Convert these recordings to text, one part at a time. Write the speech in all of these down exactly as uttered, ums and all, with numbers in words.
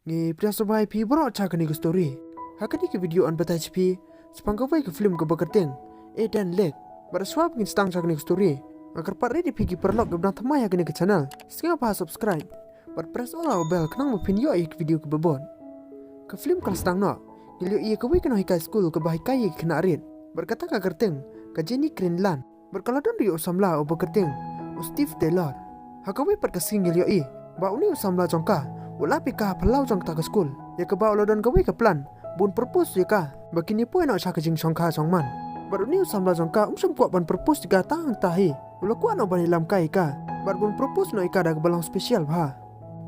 Ngi pdiang sngewbha ïa phi baroh sha kane ka story. Ha kane ka video ngan batai sha phi shaphang kawei ka film kaba kyrteng Eden Lake. Bad shuwa ba ngin sdang sha kane ka story, nga kyrpad rit ïa phi ki paralok kiba dang thymmai ha kane ka channel, sngewbha subscribe bad press all ha u bell khnang ba phin ïoh ïa ki video kiba bun. Ka film ka la sdang noh, ngi la ïohi ïa kawei ka nonghikai skul kaba hikai ïa ki khynnah rit. Bad kata ka kyrteng ka Jenny Greenland. Bad ka la don ruh ïa u samla uba kyrteng u Steve Taylor. Ha kawei pat ka sngi ngi la ïohi ba une u samla jong ka u la ap ïa ka ha phyllaw jong kata ka skul, ïa kaba u la don kawei ka plan ba un propose ïa ka ba kin ïa poi noh sha ka jingshongkha shongman. Bad une u samla jong ka um shym kwah ban propose ïa ka tang hangta hi, u la kwah noh ban ïalam kai ïa ka bad ba un propose noh ïa ka da kaba long special bha.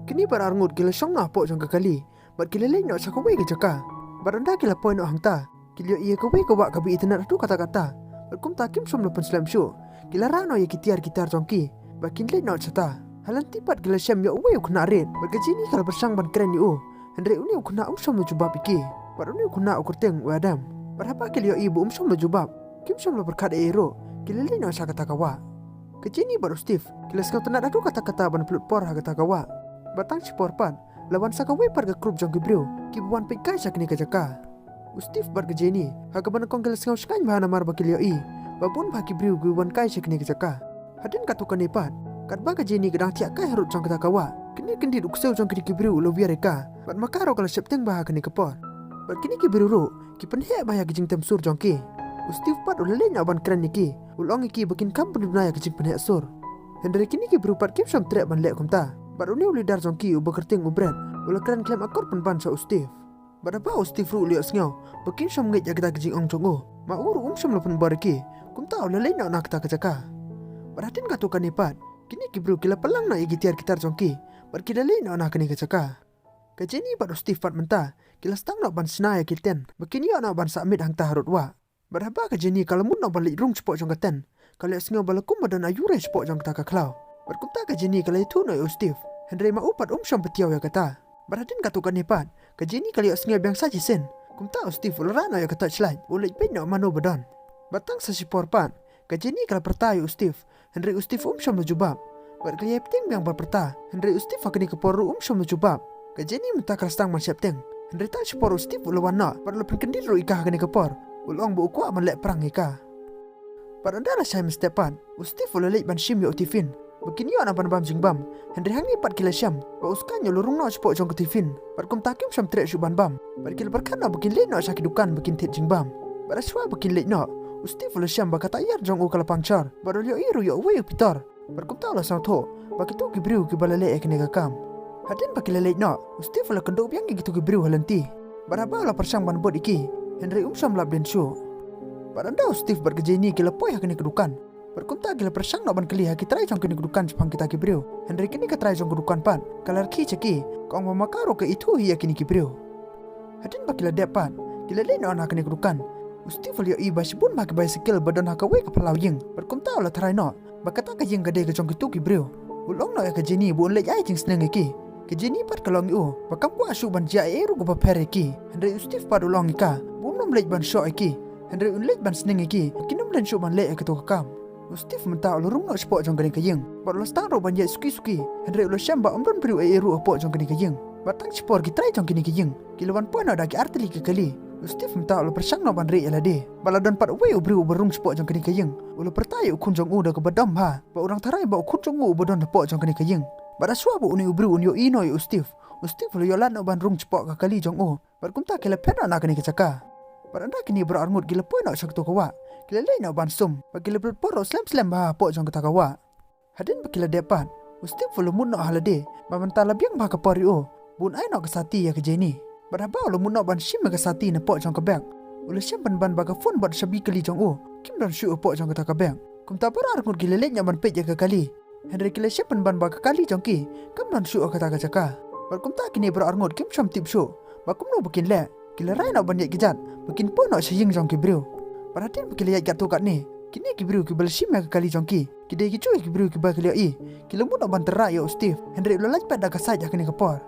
Kine baroh arngut ki la shong noh hapoh jong ka kali bad ki la leit noh sha kawei ka jaka. Bad ynda ki la poi noh hangta, ki la ïohi ïa kawei ka wah kaba itynnad haduh katta katta. Bad kumta kim shym la pynslem shuh, ki la rah noh ïa ki tiar ki tar jong ki ba kin leit noh shata. Ha lynti pat ki la shem ïa uwei u khynnah rit bad ka Jenny ka la pyrshang ban kren ïa u, hynrei une u khynnah um shym la jubab ïa ki. Bad une u khynnah u kyrteng u Adam. Bad haba ki la ïohi ba um shym la jubab, kim shym la pyrkhat ei ei ruh, ki la leit noh sha kata ka wah. Ka Jenny bad u Steve ki la sngewtynnad haduh katta katta ban pynlut por ha kata ka wah. Bad tang shipor pat la wan sa kawei pat ka group jong ki briew kiba wan peit kai sha kane ka jaka. U Steve bad ka Jenny ha kaba nyngkong ki la sngew shngaiñ bha namar ba ki la ïohi ba bun bha ki briew ki wan kai sha kane ka jaka. Hadien katto katne pat, katba ka Jenny ka dang thiah kai harud jong kata ka wah, kyndit kyndit u ksew jong kine ki briew u la wiar ïa ka bad ma ka ruh ka la sheptieng bha ha kane ka por. Bad kine ki briew ruh ki pynheh bha ïa ka jingtem sur jong ki. U Steve pat u la leit noh ban kren ïa ki, u la ong ïa ki ba kin kham pynduna ïa ka jingpynheh sur. Hynrei kine ki briew pat kim shym treh ban leh kumta. Bad une u leader jong ki uba kyrteng u Brett u la kren khlem akor pynban sha u Steve. Bad haba u Steve ruh u la ïohsngew ba kim shym ngeit ïa kata ka jingong jong u, ma u ruh um shym la pynbor ïa ki, kumta u la leit noh na kata ka jaka. Bad hadien katto katne pat, kine ki briew ki la pynlang noh ïa ki tiar ki tar jong ki bad ki la leit noh na kane ka jaka. Ka Jenny bad u Steve pat mynta ki la sdang noh ban shna ïa ki tent ba kin ïoh noh ban sah miet hangta harud wah. Bad haba ka Jenny ka la mut noh ban leit rung shapoh jong ka tent, ka la ïohsngew ba la kum ba don aiu re shapoh jong kata ka khlaw. Bad kumta ka Jenny ka la ïathuh noh ïa u Steve, hynrei ma u pat um shym pat thiaw ïa kata. Bad hadien katto katne pat, ka Jenny ka la ïohsngew biang sa shisien. Kumta u Steve u la rah noh ïa ka torchlight, u leit peit noh mano ba don. Bad tang sa shipor pat, ka Jenny ka la pyrta ïa u Steve, hynrei u Steve um shym la jubab. Bad ka la ïai pyntieng biang ban pyrta, hynrei u Steve ha kane ka por ruh um shym la jubab. Ka Jenny mynta ka la sdang ban sheptieng, hynrei tang shipor u Steve u la wan noh bad u la pynkyndit ruh ïa ka ha kane ka por. U la ong ba u kwah ban leh prank ïa ka. Bad ynda la shai mynstep pat, u Steve u la leit ban shim ïa u tiffin ba kin ïoh noh ban bam jingbam. Hynrei hangne pat ki la shem ba u Skaiñ u la rung noh shapoh jong ka tiffin, bad kumta kim shym treh shuh ban bam. Bad ki la pyrkhat noh ba kin leit noh sha ki dukan ba kin thied jingbam. Bad shuwa ba kin leit noh, u Steve u la shem ba ka taïar jong u ka la puncture bad u la ïohi ruh ïa uwei u pitor. Bad kumta u la sngewthuh ba kito ki briew kiba la leh ïa kane ka kam. Hadien ba ki la leit noh, u Steve u la kynduh biang ïa kito ki briew ha lynti. Bad haba u la pyrshang ban bud ïa ki, hynrei um shym la ap dien shuh. Bad ynda u Steve bad ka Jenny ki la poi ha kane ka dukan, bad kumta ki la pyrshang noh ban kylli ha ki trai jong kine ka dukan shaphang kita ki briew, hynrei kane ka trai jong ka dukan pat ka la rkhie sha ki, ka ong ba ma ka ruh ka ithuh hi ïa kine ki briew. Hadien ba ki la dep pat, ki la leit noh na kane ka dukan. U Steve u la ïohi ba shibun bha ki bicycle ba don ha kawei ka phyllaw ïing, bad kumta u la tharai noh ba kata ka ïing ka dei ka jong kito ki briew. U la ong noh ïa ka Jenny ba un leit ai jingsneng ïa ki. Ka Jenny pat ka la ong ïa u ba kam kwah shuh ban jia ei ei ruh kaba pher ïa ki. Hynrei u Steve pat u la ong ïa ka ba un ym leit ban shoh ïa ki, hynrei un leit ban sneng ïa ki ba kin ym don shuh ban leh ïa kato ka kam. U Steve mynta u la rung noh shapoh jong kane ka ïing bad u la sdang ruh ban ïaid suki suki, hynrei u la shem ba ym don briew ei ei ruh hapoh jong kane ka ïing. Bad tang shipor ki trai jong kane ka ïing ki la wan poi noh da ki artylli ki kali. U Steve mynta u la pyrshang noh ban rieh ïa lade bad la don pat uwei u briew uba rung shapoh jong kane ka ïing. U la pyrta ïa u khun jong u da kaba dom bha ba u dang tharai ba u khun jong u uba don hapoh jong kane ka ïing. Bad shuwa ba une u briew un ïohi noh ïa u Steve, u Steve u la ïoh lad noh ban rung shapoh ka kali jong u. Bad kumta ki la phet noh na kane ka jaka. Bad ynda kine baroh arngut ki la poi noh sha kato ka wah, ki la leit noh ban sum bad ki la pynlut por ruh slem slem bha hapoh jong kata ka wah. Hadien ba ki la dep pat, u Steve u la mut noh ha lade ba mynta la biang bha ka por ïa u ba un ai noh ka sati ïa ka Jenny. Bad haba u la mut noh ban shim ïa ka sati napoh jong ka bag, u la shem pynban ba ka phone bad shabi kali jong u kim don shuh hapoh jong kata ka bag. Kumta baroh arngut ki la leit noh ban peit ïa ka kali, hynrei ki la shem pynban ba ka kali jong ki kam don shuh ha kata ka jaka. Bad kumta kine baroh arngut kim shym tip shuh ba kumno ba kin leh. Ki la rai noh ban ïaid kjat ba kin poi noh sha ïing jong ki briew. Bad hadien ba ki la ïaid katto katne, kine ki briew kiba la shim ïa ka kali jong ki ki dei kijuh ki briew kiba ki la ïohi. Ki la mut noh ban tyrrah ïa u Steve, hynrei u la lait pet da ka sait ha kane ka por.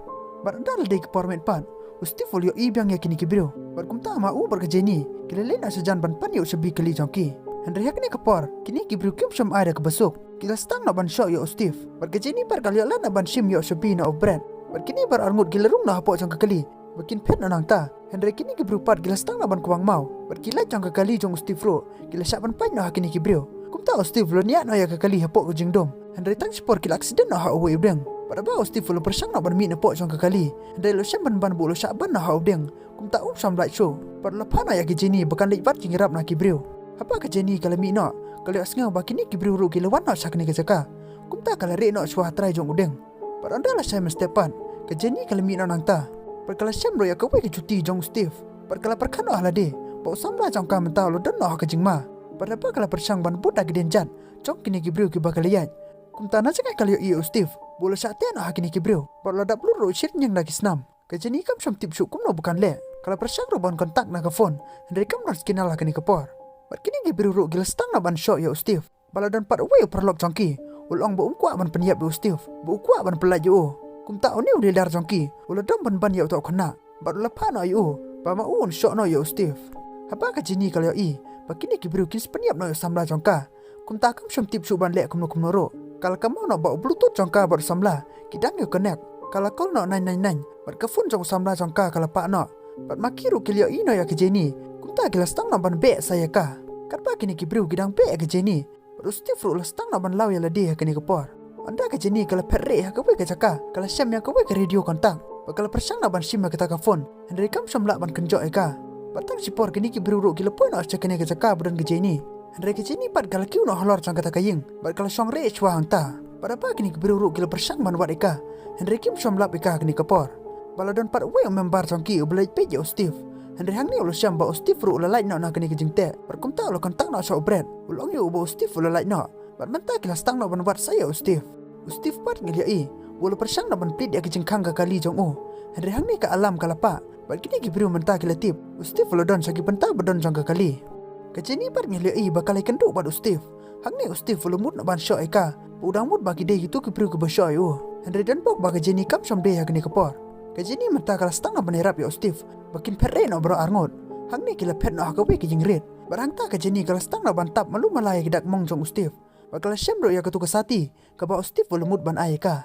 Bad ynda la dei ka por miet pat, u Steve u la ïohi biang ïa kine ki briew. Bad kumta ma u bad ka Jenny ki la leit noh shajan ban pan ïa u shabi kali jong ki. Hynrei ha kane ka por kine ki briew kim shym ai da kaba suk. Ki la sdang noh ban shoh ïa u Steve. Bad ka Jenny pat ka la ïoh lad noh ban shim ïa u shabi na u Brett. Bad kine baroh arngut ki la rung noh hapoh jong ka kali ba kin phet noh nangta. Hynrei kine ki briew pat ki la sdang noh ban kwah maw. Bad ki light jong ka kali jong u Steve ruh ki la shah ban pait noh ha kine ki briew. Kumta u Steve u la niad noh ïa ka kali hapoh ka jingdum. Hynrei tang shipor ki la accident noh ha uwei u dieng. Bad haba u Steve u la pyrshang noh ban mih napoh jong ka kali, hynrei u la shem ban ban ba u la shah ban noh ha u dieng. Kumta um shym lait shuh. Bad u la phah noh ïa ka Jenny ba kan leit wad jingïarap na ki briew. Haba ka Jenny ka la mih noh, ka la ïohsngew ba kine ki briew ruh ki la wan noh sha kane ka jaka. Kumta ka la rieh noh shuwa ha trai jong u dieng. Bad ynda la shai mynstep pat, ka Jenny ka la mih noh nangta. Bad ka la shem ruh ïa kawei ka juti jong u Steve. Bad ka la pyrkhat noh ha lade ba u samla jong ka mynta u la don noh ha ka jingma. Bad haba ka la pyrshang ban bud da ka dienjat jong kine ki briew kiba ka la ïaid, kumta na jngai ka la ïohi ïa u Steve ba u la shah teh noh ha kine ki briew. Bad u la dap lut ruh shirñiang da ki snam. Ka Jenny kam shym tip shuh kumno ba kan leh. Ka la pyrshang ruh ban contact na ka phone, hynrei kam don signal ha kane ka por. Bad kine ki briew ruh ki la sdang noh ban shoh ïa u Steve. Ba la don pat uwei u paralok jong ki, u la ong ba um kwah ban pynïap ïa u Steve, ba u kwah ban pyllait ïa u. Kumta une u leader jong ki u la dom ban ban ïa uta u khynnah. Bad u la phah noh ïa u ba ma u un shoh noh ïa u Steve. Haba ka Jenny ka la ïohi ba kine ki briew kin sa pynïap noh ïa u samla jong ka, kumta kam shym tip shuh ban leh kumno kumno ruh. Ka la kynmaw noh ba u Bluetooth jong ka bad u samla ki dang ïoh connect. Ka la call noh nine nine nine, bad ka phone jong u samla jong ka ka la pah noh. Bad ma ki ruh ki la ïohi noh ïa ka Jenny, kumta ki la sdang noh ban beh sa ïa ka. Katba kine ki briew ki dang beh ïa ka Jenny, bad u Steve ruh u la sdang noh ban law ïa lade ha kane ka por. Ynda ka Jenny ka la phet rieh ha kawei ka jaka, ka la shem ïa kawei ka radio contact. Bad ka la pyrshang noh ban shim ïa kata ka phone, hynrei kam shym lah ban kynjoh ïa ka. Bad tang shipor kine ki briew ruh ki la poi noh sha kane ka jaka ba don ka Jenny. Hynrei ka Jenny pat ka la kiew noh halor jong kata ka ïing, bad ka la shong rieh shuwa hangta. Bad haba kine ki briew ruh ki la pyrshang ban wad ïa ka, hynrei kim shym lap ïa ka ha kane ka por. Ba la don pat uwei u member jong ki uba leit peit ïa u Steve. Hynrei hangne u la shem ba u Steve ruh u la lait noh na kane ka jingteh. Bad kumta u la contact noh sha u Brad, u la ong ïa u ba u Steve u la lait noh. Bad mynta ki la sdang noh ban wad sa ïa u Steve. U Steve pat ngi la ïohi ba u la pyrshang noh ban plead ïa ka jingkhang ka kali jong u. Hynrei hangne ka alarm ka la pah. Bad kine ki briew mynta ki la tip u Steve u la don sha ki bynta ba don jong ka kali. Ka Jenny pat ngi la ïohi ba ka la ïakynduh bad u Steve. Hangne u Steve u la mut noh ban shoh ïa ka, ba u dang mut ba ki dei kito ki briew kiba shoh ïa u. Hynrei don bok ba ka Jenny kam shym dei ha kane ka por. Ka Jenny mynta ka la sdang noh ban ïarap ïa u Steve ba kin phet rieh noh baroh arngut. Hangne ki la phet noh ha kawei ka jingrit. Bad hangta ka Jenny ka la sdang noh ban tap malu mala ïa ki dak mong jong u Steve. Bad ka la shem ruh ïa katu ka sati kaba u Steve u la mut ban ai ïa ka.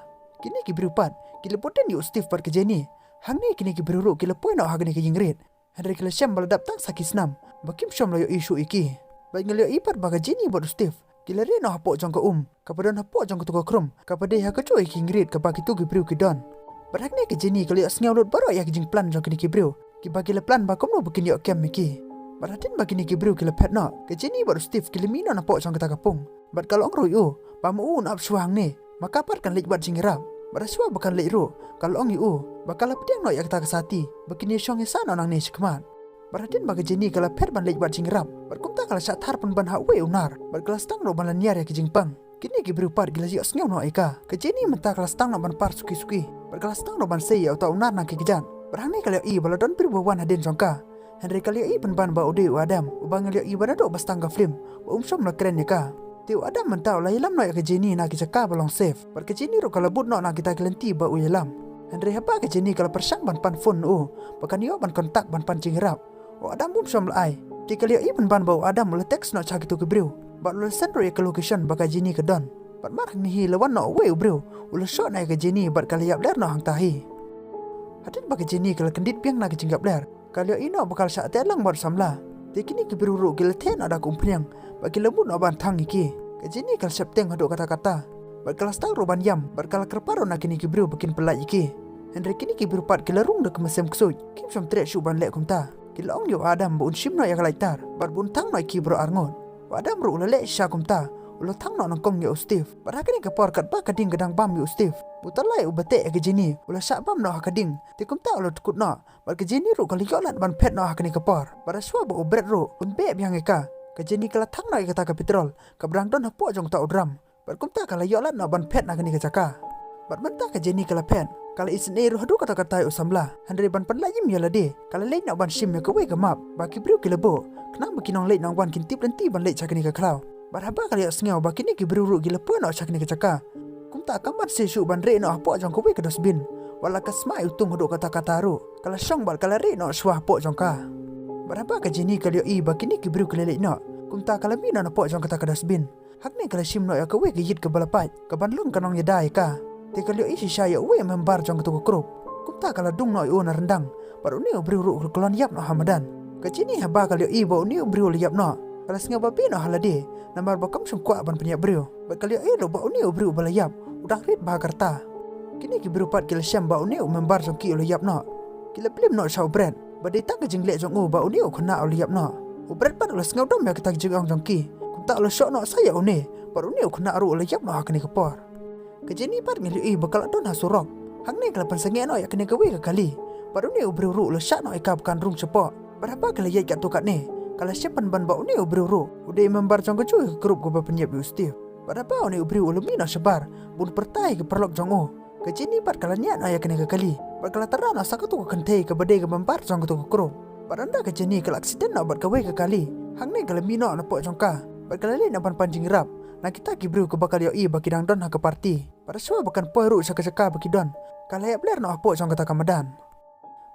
Kine ki briew pat ki la bud dien ïa u Steve bad ka Jenny. Hangne kine ki briew ruh ki la poi noh ha kane ka jingrit. Hynrei ki la shem ba la dap tang sa ki snam ba kim shym la ïohi shuh ïa ki. Bad ngi la ïohi pat ba ka Jenny bad u Steve ki la rieh noh hapoh jong ka um kaba don hapoh jong katu ka khrum kaba dei ha kajuh ïa ki jingrit kaba kito ki briew ki don. Bad hangne ka Jenny ka la ïohsngew lut baroh ïa ki jingplan jong kine ki briew, kiba ki la plan ba kumno ba kin ïoh kem ïa ki. Bad hadien ba kine ki briew ki la phet noh, ka Jenny bad u Steve ki la mih noh napoh jong kata ka pung. Bad ka la ong ruh ïa u ba ma u un ap shuwa hangne, ma ka pat kan leit wad jingïarap. Bad ha shuwa ba kan leit ruh ka la ong ïa u ba ka la pdiang noh ïa kata ka sati ba kin ïa shong ïa sah noh nangne shakhmat. Bad hadien ba ka Jenny ka la phet ban leit wad jingïarap, bad kumta ka la shah thar pynban ha uwei u nar, bad ka la sdang ruh ban lynñiar ïa ki jingpang. Kine ki briew pat ki la ïohsngew noh ïa ka. Ka Jenny mynta ka la sdang noh ban par suki suki, bad ka la sdang ruh ban sei ïa uta u nar na ki kjat. Bad hangne ka la ïohi ba la don briew ba wan hadien jong ka. Hynrei ka la ïohi pynban ba u dei u Adam, uba ngi la ïohi ba naduh ba sdang ka film ba um shym la kren ïa ka. Te u Adam mynta u la ïalam noh ïa ka Jenny na ki jaka ba long safe. Bad ka Jenny ruh ka la bud noh na kita ki lynti ba u ïalam. Hynrei haba ka Jenny ka la pyrshang ban pan phone na u ba kan ïoh ban contact ban pan jingïarap, u Adam um shym la ai. Te ka la ïohi pynban ba u Adam u la text noh sha kito ki briew bad u la send ruh ïa ka location ba ka Jenny ka don. Bad mar hangne hi la wan noh uwei u briew, u la shoh noh ïa ka Jenny bad ka la ïap ler noh hangta hi. Hadien ba ka Jenny ka la kyndit biang na ka jingïap ler, ka la ïohi noh ba ka la shah teh lang bad u samla. Te kine ki briew ruh ki la theh noh da ka umphniang bad ki la mut noh ban thang ïa ki. Ka Jenny ka la sheptieng haduh katta katta bad ka la sdang ruh ban ïam, bad ka la kyrpad ruh na kine ki briew ba kin pyllait ïa ki. Hynrei kine ki briew pat ki la rung da ka mynsiem ksuid, kim shym treh shuh ban leh kumta. Ki la ong ïa u Adam ba un shim noh ïa ka lighter bad ba un thang noh ïa ki baroh arngut. U Adam ruh u la leh shisha kumta, u la thang noh nyngkong ïa u Steve. Bad ha kane ka por katba ka ding ka dang bam ïa u Steve, u Talai uba teh ïa ka Jenny u la shah bam noh ha ka ding. Te kumta u la dkut noh, bad ka Jenny ruh ka la ïoh lad ban phet noh ha kane ka por. Bad ha shuwa ba u Brad ruh un beh biang ïa ka, ka Jenny ka la thang noh ïa kata ka petrol kaba dang don hapoh jong uta u drum. Bad kumta ka la ïoh lad noh ban phet na kane ka jaka. Bad mynta ka Jenny ka la phet, ka la isynei ruh haduh katta katta ïa u samla. Hynrei ban pynlait im ïa lade, ka la leit noh ban shim ïa kawei ka map ba ki briew ki la buh, khnang ba ki nongleit nongwan kin tip lynti ban leit sha kane ka khlaw. Bad haba ka la ïohsngew ba kine ki briew ruh ki la poi noh sha kane ka jaka, kumta kam ban seisoh ban rieh noh hapoh jong kawei ka dustbin, wat la ka sma ïa u Tung haduh katta katta ruh, ka la shong bad ka la rieh noh shuwa hapoh jong ka. Bad haba ka Jenny ka la ïohi ba kine ki briew ki la leit noh, kumta ka la mih noh napoh jong kata ka dustbin. Hangne ka la shim noh ïa kawei ka ïit kaba la pait, kaban long ka nongïada ïa ka. Te ka la ïohi shisha ïa uwei u member jong katu ka group. Kumta ka la dung noh ïa u na ryndang. Bad une u briew ruh u la kyllon ïap noh ha madan. Ka Jenny haba ka la ïohi ba une u briew u la ïap noh, ka la sngew babe noh ha lade. Namar ba kam shym kwah ban pynïap briew. Bad ka la ïohi ruh ba une u briew ba la ïap u dang rit bha ka rta. Kine ki briew pat ki la shem ba une u member jong ki u la ïap noh. Ki la blame noh sha u Brad ba dei tang ka jingleh jong u ba une u khynnah u la ïap noh. U Brad pat u la sngewdom ïa kata ka jingong jong ki. Kumta u la shoh noh sa ïa une. Bad une u khynnah ruh u la ïap noh ha kane ka por. Ka Jenny pat ngi la ïohi ba ka la don ha surok. Hangne ka la pynsangeh noh ïa kane kawei ka kali. Bad une u briew ruh u la shah noh ïa ka ba kan rung shapoh. Bad haba ka la ïaid katto katne, ka la shem pynban ba une u briew ruh u dei member jong ka juh ka group kaba pynïap ïa u Steve. Bad haba une u briew u la mih noh shabar ban pyrta ïa ka paralok jong u, ka Jenny pat ka la ñiad noh ïa kane ka kali. Bad ka la tyrwa noh sa katu ka kynthei kaba dei ka member jong katu ka group. Bad ynda ka Jenny ka la accident noh bad kawei ka kali, hangne ka la mih noh napoh jong ka. Bad ka la leit noh ban pan jingïarap na kita ki briew kiba ka la ïohi ba ki dang don ha ka party. Bad shuwa ba kan poi ruh sha ka jaka ba ki don, ka la ïap ler noh hapoh jong kata ka madan.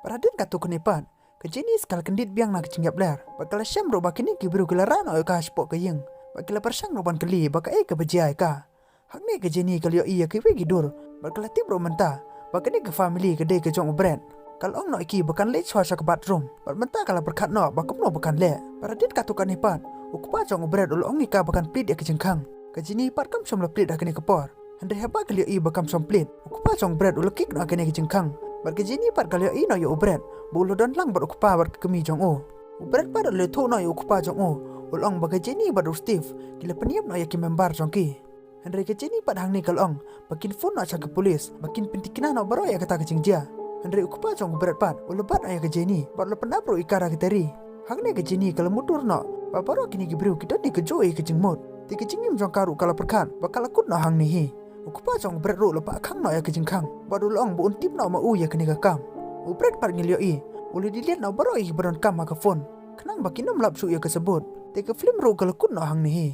Bad hadien katto katne pat, ka Jenny ka la kyndit biang na ka jingïap ler. Bad ka la shem ruh ba kine ki briew ki la rah noh ïa ka shapoh ka ïing. Bad ki la pyrshang ruh ban kylli ba kaei kaba jia ïa ka. Hangne ka Jenny ka la ïohi ïa kiwei ki dur. Bad ka la tip ruh mynta ba kane ka family ka dei ka jong u Brad. Ka la ong noh ïa ki ba kan leit shuwa sha ka bathroom. Bad mynta ka la pyrkhat noh ba kumno ba kan leh. Bad hadien katto katne pat, u kpa jong u Brad u la ong ïa ka ba kan plead ïa ka jingkhang. Ka Jenny pat kam shym la plead ha kane ka por. Hynrei haba ka la ïohi ba kam shym plead, u kpa jong u Brad u la kick noh ha kane ka jingkhang. Bad ka Jenny pat ka la ïohi noh ïa u Brad ba u la don lang bad u kpa bad ka kmie jong u. U Brad pat u la ïathuh noh ïa u kpa jong u. U la ong ba ka Jenny bad u Steve ki la pynïap noh ïa ki member jong ki. Hynrei ka Jenny pat hangne ka la ong ba kin phone noh sha ka police ba kin pyntikna noh baroh ïa kata ka jingjia. Hynrei u kpa jong u Brad pat u la bat noh ïa ka Jenny bad u la pynap ruh ïa ka da ka tari. Hangne ka Jenny ka la mutdur noh ba baroh kine ki briew ki don ïa ka juh ïa ka jingmut. Te ka jingim jong ka ruh ka la pyrkhat ba ka la kut noh hangne hi. U kpa jong u Brad ruh u la pah khang noh ïa ka jingkhang bad u la ong ba un tip noh ma u ïa kane ka kam. U Brad pat ngi la ïohi u la delete noh baroh ïa kiba donkam ha ka phone, khnang ba kin ym lap shuh ïa ka sabut. Te ka film ruh ka la kut noh hangne hi.